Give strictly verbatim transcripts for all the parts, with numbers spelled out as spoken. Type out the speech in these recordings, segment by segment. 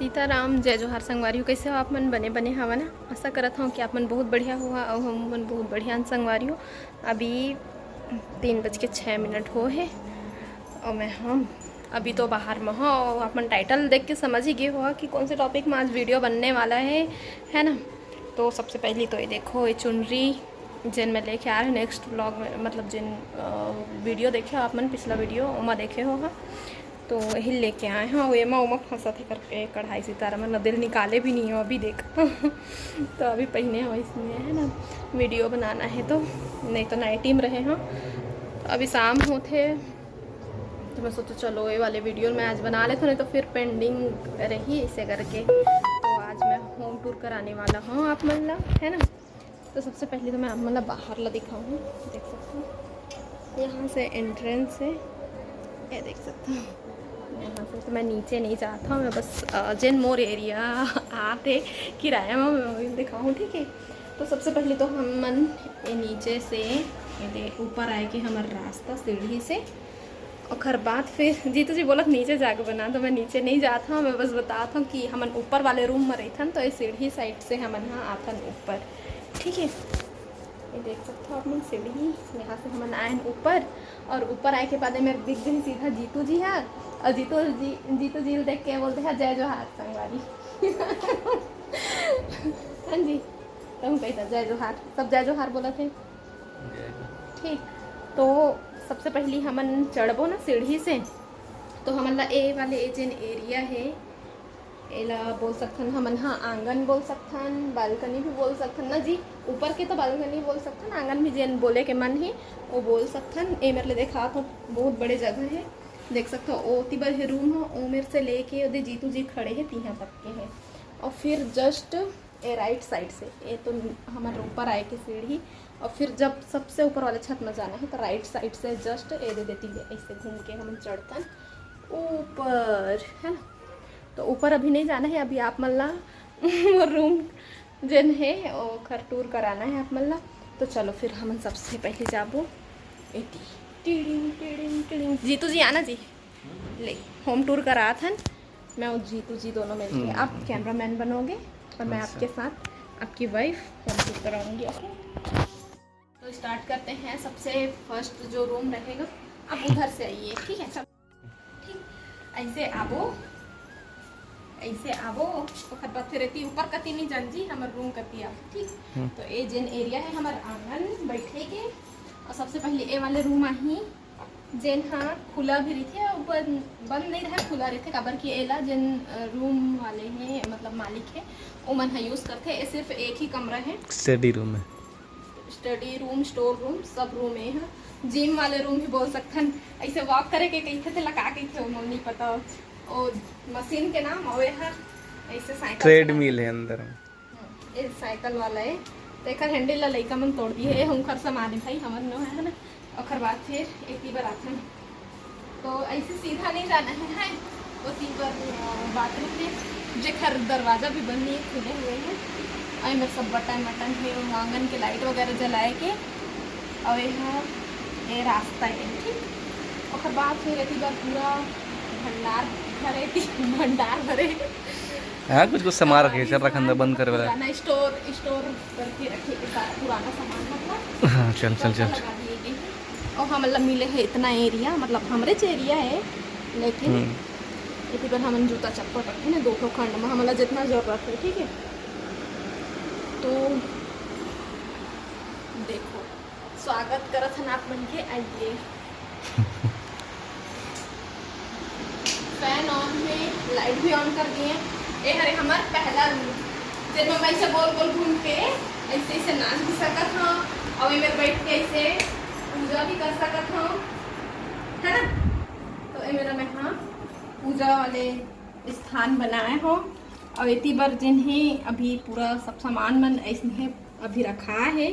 सीताराम, जय जोहार संगवारी हो। कैसे हो आप मन? बने बने हवा ना? आशा करत हूँ कि आप मन बहुत बढ़िया हो अउ हम मन बहुत बढ़िया हन संगवारी हो। अभी तीन बज के छः मिनट हो हे अउ मैं हम अभी तो बाहर में हो। अउ आप मन टाइटल देख के समझ ही गए हो कि कौन से टॉपिक में आज वीडियो बनने वाला है, है ना? तो सबसे पहली तो ये देखो, ये चुनरी जेन मैं लेके आए हूँ नेक्स्ट व्लॉग में, मतलब जेन वीडियो देखे हो आप मन, पिछला वीडियो ओमा देखे हो हा, तो यही लेके आए हैं। अउ एमा ओमा फंसत हे करके कढ़ाई सितारा, मैं नदेल निकाले भी नहीं हो अभी देख। तो अभी पहने हो इसमें, है ना, वीडियो बनाना है तो, नहीं तो नाइटी में रहे हो। तो अभी शाम होथे तो मैं सोचा चलो ये वाले वीडियो मैं आज बना लेता हूँ, नहीं तो फिर पेंडिंग रही इसे करके। तो आज मैं होम टूर कराने वाला हूँ आप मन ला, है ना। तो सबसे पहले तो मैं आप मन ला बाहर ला दिखाऊँ, देख सकते हो यहाँ से एंट्रेंस है, ये देख सकते हो। यहाँ से तो मैं नीचे नहीं जाता हूँ, मैं बस अ, जेन मोर एरिया आते किराया में मैं वही दिखाऊँ, ठीक है। तो सबसे पहले तो हम मन ये नीचे से ये दे ऊपर आए के हमर रास्ता सीढ़ी से। ओखर बाद फिर जीतू जी बोलत नीचे जाके बना, तो मैं नीचे नहीं जात हूँ, मैं बस बतात हूँ कि हमन ऊपर वाले रूम में रहिथन, तो ये सीढ़ी साइड से हमन हा आथन ऊपर, ठीक है। ये देख सकते हो आप मन सीढ़ी, यहाँ से हमन आयन ऊपर, और ऊपर आए के बाद मेरे दिख गई सीधा जीतू जी हा, और जीतू जी, जीतू जी ल देख के बोलते हैं जय जोहार संगवारी। हाँ जी, तो हम कहता जय जोहार, सब जय जोहार बोलत हे। ठीक, तो सबसे पहली हमन चढ़बो ना सीढ़ी से, तो हमन ला ए वाले ए जेन एरिया है, एला बोल सकथन हमन हा आंगन बोल सकथन, बालकनी भी बोल सकथन ना जी। ऊपर के तो बालकनी बोल सकथन, आंगन भी जेन बोले के मन ही वो बोल सकथन। ए मेरे ले देखा तो बहुत बड़े जगह है, देख सकथो ओती बर हे रूम हो, ओ मेर से लेके ओदे जीतू जी खड़े है तिहा तक के है। और फिर जस्ट ए राइट साइड से, ये तो हमर ऊपर आए के सीढ़ी, और फिर जब सबसे ऊपर वाले छत में जाना है तो राइट साइड से जस्ट ये दे देती है, ऐसे घूम के हम चढ़तन ऊपर, है ना। तो ऊपर अभी नहीं जाना है, अभी आप मन ला मोर रूम जेन है ओखर टूर कराना है आप मन ला। तो चलो फिर हमन सबसे पहले जाबो एती। टिड़िंग, टिड़िंग, टिड़िंग। जीतू जी आना जी, ले होम टूर करात हन। मैं और जीतू जी दोनों मिलके, हम्म। आप कैमरामैन बनोगे और मैं अच्छा। आपके साथ आपकी वाइफ होम टूर कराऊंगी, ओके। तो स्टार्ट करते हैं, सबसे फर्स्ट जो रूम रहेगा आप उधर से आइए, ठीक है। सब ठीक, ऐसे आबो, ऐसे आबो, ओकर बाद फिर एती ऊपर कती नहीं जान जी, हमर रूम कती आबो, ठीक। हम्म। तो ये जेन एरिया है हमर आंगन बैठे के, और सबसे पहले ए वाले रूम आही, जेन हा खुला भी रहिथे, ऊपर बंद नहीं रहे, खुला रहिथे, काबर कि एला जेन अ, रूम वाले हैं, मतलब मालिक है, ओमन हा यूज करथे। ये सिर्फ एक ही कमरा है, स्टडी रूम है। स्टडी रूम, स्टोर रूम, सब रूम है। हाँ, जिम वाले रूम भी बोल सकथन। ऐसे वॉक करे के कहिथे तेला का कहिथे, ओमन नहीं पता। और मशीन के नाम और यहाँ ऐसे साइकिल ट्रेडमिल है अंदर में। हम्म, ये साइकिल वाला है, तो एकर हैंडल ला लइका मन तोड़ दिए। ये हमकर सामान है भाई, हमर नो है ना। ओकर बाद फिर एती बर आथन, तो ऐसे सीधा नहीं जाना है, है ओती बर, अ, बाथरूम में, जेकर दरवाजा भी बंद नहीं है, खुले हुए हैं। और एमेर सब बटन वटन है, वो आंगन के लाइट वगैरह जलाए के, और यहाँ ये रास्ता है, ठीक। ओकर बाद फिर एती बर पूरा भंडार भरे, भंडार भरे। हाँ, कुछ कुछ सामान रखे, चल रखन दे, बंद करवे ला। पुराना स्टोर, स्टोर करके रखे के सारा पुराना सामान, मतलब हाँ, चल, चल, चल। लगा दिए गए हैं। और हमन ला मिले है इतना एरिया, मतलब हमरे च एरिया है, लेकिन हम्म। एती बर हमन जूता चप्पल रखे ना दो ठो खंड में, हमन ला जितना जरूरत है, ठीक है। तो देखो, स्वागत करत हन आप मन के, आइए। फैन ऑन है, लाइट भी ऑन कर दिए। ये हरे हमार पहला रूम, जेमा मैं ऐसे गोल गोल घूम के ऐसे ऐसे नाच भी सकत हूँ, और ये मेरे बैठ के ऐसे पूजा भी कर सकत हूँ, है ना। तो ये मेरा मैं हाँ पूजा वाले स्थान बनाए हो, और एती बर जिन है अभी पूरा सब सामान मन ऐसे है अभी रखा है।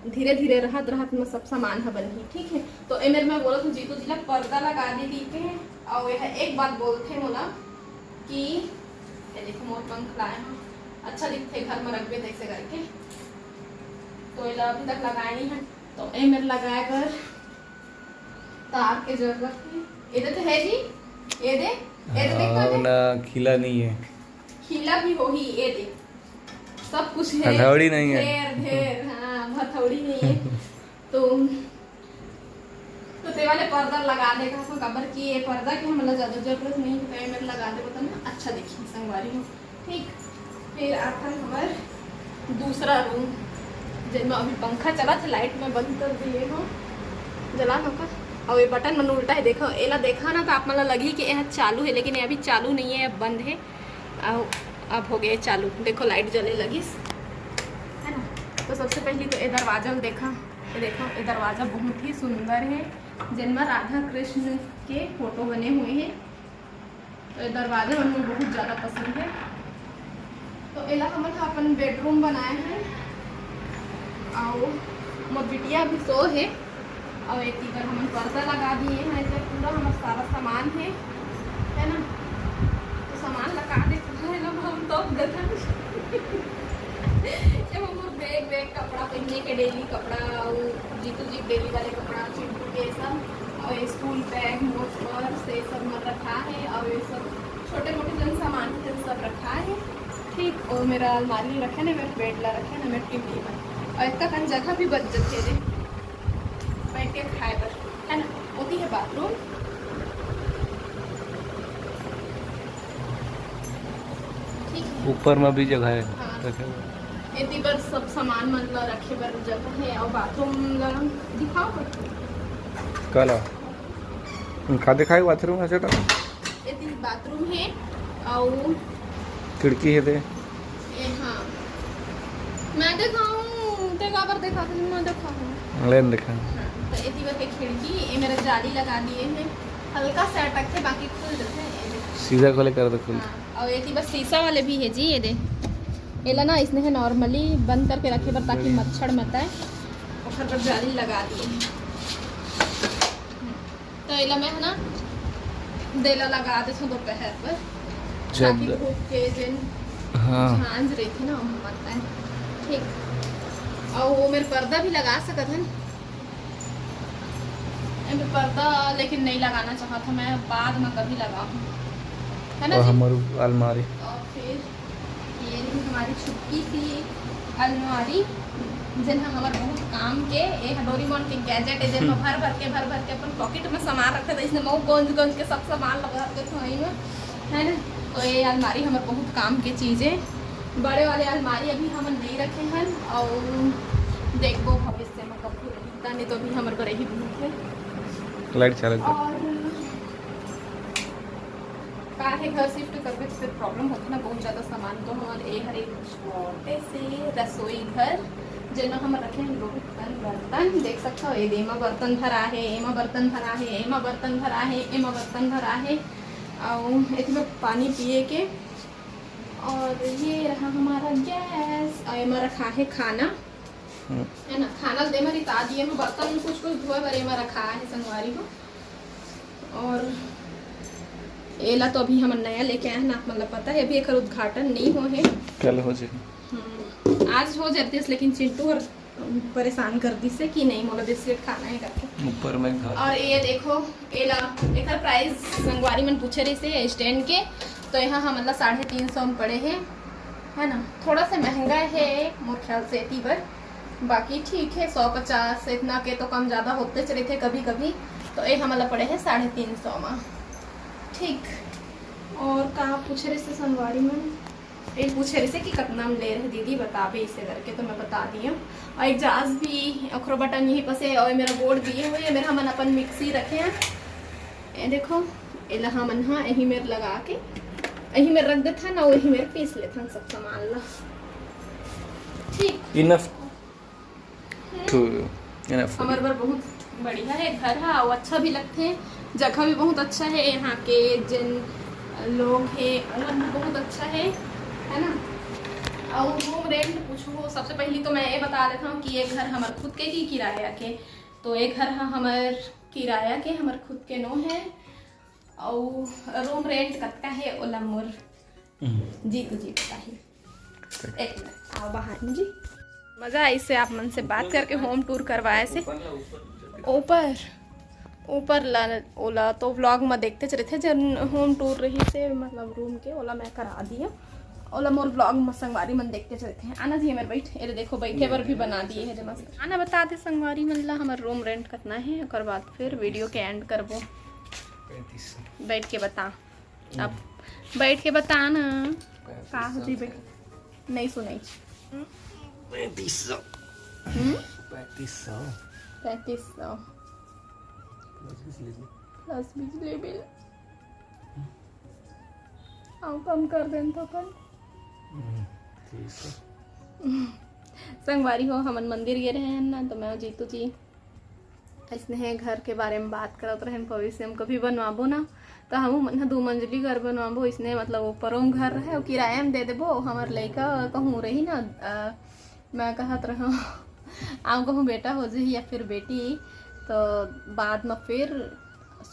धीरे धीरे रहत रहत में सब सामान ह बनही, ठीक है। तो एमेर मैं बोलत हूँ जीतू जी ला पर्दा लगा दे कहिके, अउ यह एक बात बोलथे मोला कि ये देखो मोर पंख लाए हूँ, अच्छा दिखथे घर में रखबे तैसे करके, तो एला अभी तक लगाए नहीं है। तो एमेर लगाए बर तार के जरूरत है। एदे तो है जी, एदे, एदे देख तो हाँ, एदे। ना खिला नहीं है। खीला भी होही, ये देख, सब कुछ है। हथौड़ी नहीं है। ढेर, ढेर, हाँ, हथौड़ी नहीं है। तो, तो ते वाले पर्दा लगा दे का, काबर कि ये पर्दा के हमला ज्यादा जरूरत नहीं है, तो ये मेर लगा दे, बता ना, अच्छा दिखी संगवारी हो। ठीक, फिर आथन हमर दूसरा रूम, जेमा अभी पंखा चलत है, लाइट में बंद कर दिए हो, जला नोकर। और ये बटन मन उल्टा है, देखो, एला देखा ना तो आप मन ला लगही कि यह चालू है, लेकिन ये अभी चालू नहीं है, बंद है। अब, अब हो गए चालू, देखो लाइट जले लगिस, है ना। तो सबसे पहली तो ये दरवाजा ल देखा, ये देखो, ये दरवाजा बहुत ही सुंदर है, जेनमा राधा कृष्ण के फोटो बने हुए हैं। तो ये दरवाजा मन मोला बहुत ज्यादा पसंद है। तो एला हमन ह अपन बेडरूम बनाए हैं, और मोर बिटिया भी सो है, और एक इधर हमन पर्दा लगा दिए हैं। इधर पूरा हमारा सारा सामान है, है ना। तो सामान लगा देते हैं ना हम तो गधन। ये मोर बैग, बैग, कपड़ा पहनने के, डेली कपड़ा, और जीतू जी डेली वाले कपड़ा, चिंटू के सब, और ये स्कूल बैग, नोट पर्स, ये सब मन रखा है, और ये सब छोटे मोटे जन सामान है, जन सब रखा है। ठीक, और मेरा अलमारी रखे ना, मेरे बेड ला रखे ना, मेरे टीवी ला, और इतना कन जगह भी बच जाते रे बैठ के खाए बर, है ना। होती है बाथरूम, ठीक है। ऊपर में भी जगह है हाँ। रखे बर। एती बर सब सामान मन ला रखे बर जगह है, और बाथरूम ला दिखाओ। काला? का दिखाई बाथरूम है सेटा? एती बाथरूम है, और खिड़की है ते? ए, हाँ। मैं दिखाऊं, ते काबर दिखा दे, मैं दिखाऊं। लेन दिखा। हाँ, तो एती बर के खिड़की, ये मेरा जाली लगा दिए हैं, हल्का सा अटकते, बाकी खुल जाते हैं। सीधा खोले कर दे खुल। हाँ, और एती बस शीशा वाले भी है जी, ये दे। एला ना इसने है normally बंद करके रखे बर, ताकि मच्छर मत आए, ओकर बर जाली लगा दिए हैं। तो एला मैं है ना देला लगा देथों दोपहर बर, जब ताकि धूप के जेन हाँ। झांझ रहिथे ना, वो मत आए। ठीक, और वो मेरे पर्दा भी लगा सकत हन। एमे पर्दा लेकिन नहीं लगाना चाहत हूँ मैं, बाद में कभी लगाऊँ, है ना और जी? हमारी अलमारी। और फिर ये रही हमारी छुटकी सी अलमारी, जेन ह हमर बहुत काम के, ये ह डोरेमोन के गैजेट है, जेन म भर भर के, भर भर के अपन पॉकेट में सामान रखथे, तो इसने मऊ गोंज गोंज के सब सामान लगा के थोड़ी में, है ना। तो ये अलमारी हमर बहुत काम के चीज है। बड़े वाले अलमारी अभी हमन नहीं रखे हन, और देखबो भविष्य में कब पूरा दिखता, नहीं तो अभी हमर बर यही बहुत है। लाइट चालू कर। और का है, घर शिफ्ट करबे तो फिर प्रॉब्लम होथे ना, बहुत ज्यादा सामान। तो हमर ए हर एक छोटे से रसोई घर, जेमा हम रखे हैं बहुत कन बर्तन। देख सकते हो, ये एमा बर्तन भरा है, एमा बर्तन भरा है, एमा बर्तन भरा है, एमा बर्तन भरा है। और एती में पानी पिए के, और ये रहा हमारा गैस, और एमा रखा है खाना, हम्म। है ना। खाना दे मरी ताजी, एमा बर्तन कुछ कुछ धोए बर एमा रखा है संगवारी हो। और एला तो अभी हमन नया लेके आए हैं ना, आप मन ला पता है, अभी एकर उद्घाटन नहीं हो है। कल हो जाए। हम्म, आज हो जाते, लेकिन चिंटू और परेशान कर दी से कि नहीं, मोला बिस्किट खाना है करके। ऊपर में घर। और ये देखो, एला, एकर प्राइस संगवारी मन पूछे रही से स्टैंड के, तो यहाँ हमन ला साढ़े तीन सौ में पड़े है, है ना। थोड़ा सा महंगा है मोर ख्याल से एती बर, बाकी ठीक है, सौ पचास इतना के तो कम ज़्यादा होते रहिथे कभी कभी। तो ये हमन ला पड़े है साढ़े तीन सौ में। ठीक, और का पूछे रही से संगवारी मन? ये पूछे रही से कि कितना में ले रहे दीदी, बताबे इसे करके, तो मैं बता दी हूँ। और एक जाज भी, ओकरो बटन यहीं पर से, और मेरा बोर्ड दिए हुए हैं, मेरा हमन अपन मिक्सी रखे हैं। ये देखो, एला हमन हा यही मेर लगा के, यही मेर रख देथन, और यही मेर पीस लेथन सब सामान ला। ठीक। इनफ। हम्म। Two, enough. हमर बर बहुत बढ़िया है घर हा, और अच्छा भी लगथे, जगह भी बहुत अच्छा है, यहाँ के जिन लोग हैं, वो भी बहुत अच्छा है, है ना। और रूम रेंट पूछो, सबसे पहली तो मैं ये बता देता हूँ कि ये घर हमर खुद के ही किराया के, तो ये घर हा हमर किराया के, हमर खुद के नो है। और रूम रेंट कतका है, ओला मोर हम्म। जीतू जी बताही। एक मिनट, आओ बाहर में जी। मजा आई से आप मन से बात करके, होम टूर करवाए से। ऊपर, ऊपर ला, ओला तो व्लॉग में देखते चले थे, जब होम टूर रही से, मतलब रूम के, ओला मैं करा दिया। ओला मोर vlog में संगवारी मन देखते चलते हैं। आना जी, हमर बैठ, एरे देखो, बैठे बर भी बना दिए है मस्त। आना बता दे संगवारी मन ला हमर room rent कितना है, ओकर बाद फिर video के end करबो। पैंतीस सौ। बैठ के बता, अब बैठ के बता ना। का होती बे? नहीं सुनाई। पैंतीस सौ। हम्म? पैंतीस सौ। पैंतीस सौ। Plus बिजली बिल। Plus बिजली बिल। आओ कम कर देन तो कल। हम्म, ठीक है। संगवारी हो, हमन मंदिर गे रहे हैं ना, तो मैं और जीतू जी इसने घर के बारे में बात करत रहन, भविष्य में कभी बनवाबो ना, तो हम मन ह दू मंजिली घर बनवाबो। इसने मतलब ऊपरों में घर रहे, वो किराया में दे देबो। हमर लइका कहूँ रही ना, अ, मैं कहत रहूँ, आम कहूँ बेटा हो जही या फिर बेटी, तो बाद में फिर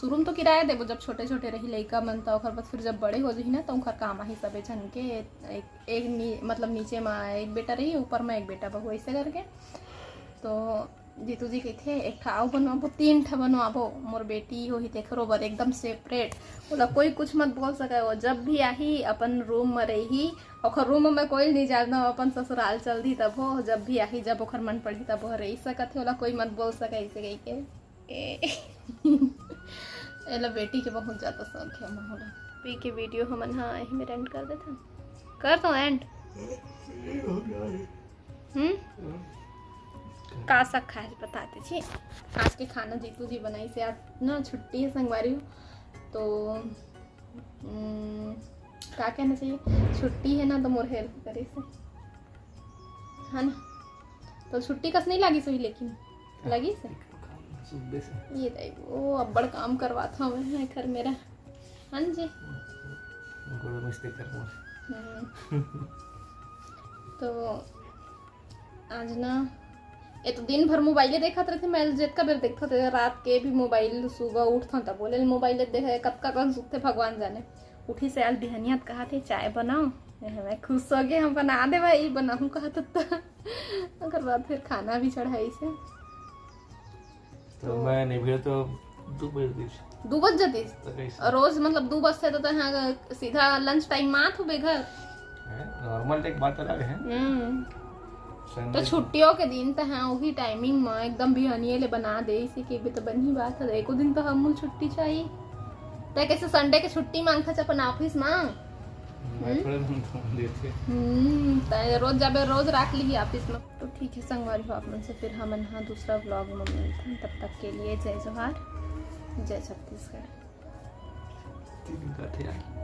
शुरू में तो किराया देबो, जब छोटे छोटे रही लइका मन, तो ओकर बाद फिर जब बड़े हो जही ना, तो ओकर काम आही सबे झन के। एक, एक नी, मतलब नीचे में एक बेटा रही, ऊपर में एक बेटा बहू, ऐसे करके। तो जीतू जी कहिथे, "एक ठा अउ बनवाबो, तीन ठा बनवाबो, मोर बेटी होही तेखरो बर एकदम separate।" ओला कोई कुछ मत बोल सके, वो जब भी आही अपन room में रही, ओकर room में कोई नहीं जानना, अपन ससुराल चल दी तब हो, जब भी आही, जब ओकर मन पड़ही तब वो रही सकत है, ओला कोई मत बोल सके, ऐसे कह के। ए, एला बेटी के बहुत ज्यादा शौक है मोला। पी के video हमन हा यही में end कर देथन, कर दो end। हम्म? का साग खाए बता दीजिए। आज के खाना जीतू जी बनाई से, आज ना छुट्टी है संगवारी हो, तो हम्म, का कहना चाहिए, छुट्टी है ना, तो मोर help करे से, है ना? तो छुट्टी कस नहीं लगी सोही, लेकिन लगी से। सुबह से। ये दाई, वो अब्बड़ काम करवात हवे घर मेरा। हाँ जी। गोड़ मस्ती कर मोर। हम्म। तो आज ना, ये तो दिन भर मोबाइले देखत रहिथे। मैं जेतका बेर देखथों, ते रात के भी मोबाइल, सुबह उठथों तब बोले मोबाइल देखे, कतका कन सुतथे भगवान जाने। उठी से आज बिहनिया त कहत हे, "चाय बनाओ।" मैं खुश हो गए, "हम बना दे भाई, बनाहूँ," कहत त। ओकर बाद फिर खाना भी चढ़ाई से। तो तो मैं नहीं भेल तो दू बज दिस। दू बज जतिस? तो कैसे? और रोज मतलब दू बजथे तो, तो यहाँ सीधा lunch time में आत होबे घर? है, normal एक बात अलग है। हम्म। Sunday तो छुट्टियों के दिन तो हाँ, वही timing में एकदम बिहनिये ले बना दे, इसी के भी तो बनी बात है। एको दिन तो हमू छुट्टी चाहिए। तै कैसे Sunday के छुट्टी मांगथस अपन office में? मैं हम्म? थोड़े मांगता हूँ, देते। हम्म, तै रोज जाबे, रोज राख ली office में। तो ठीक है संगवारी हो, आप मन से फिर हमन हाँ दूसरा vlog में मिलथन। तब तक के लिए जय जोहार, जय छत्तीसगढ़। तीन दिन का थे यार।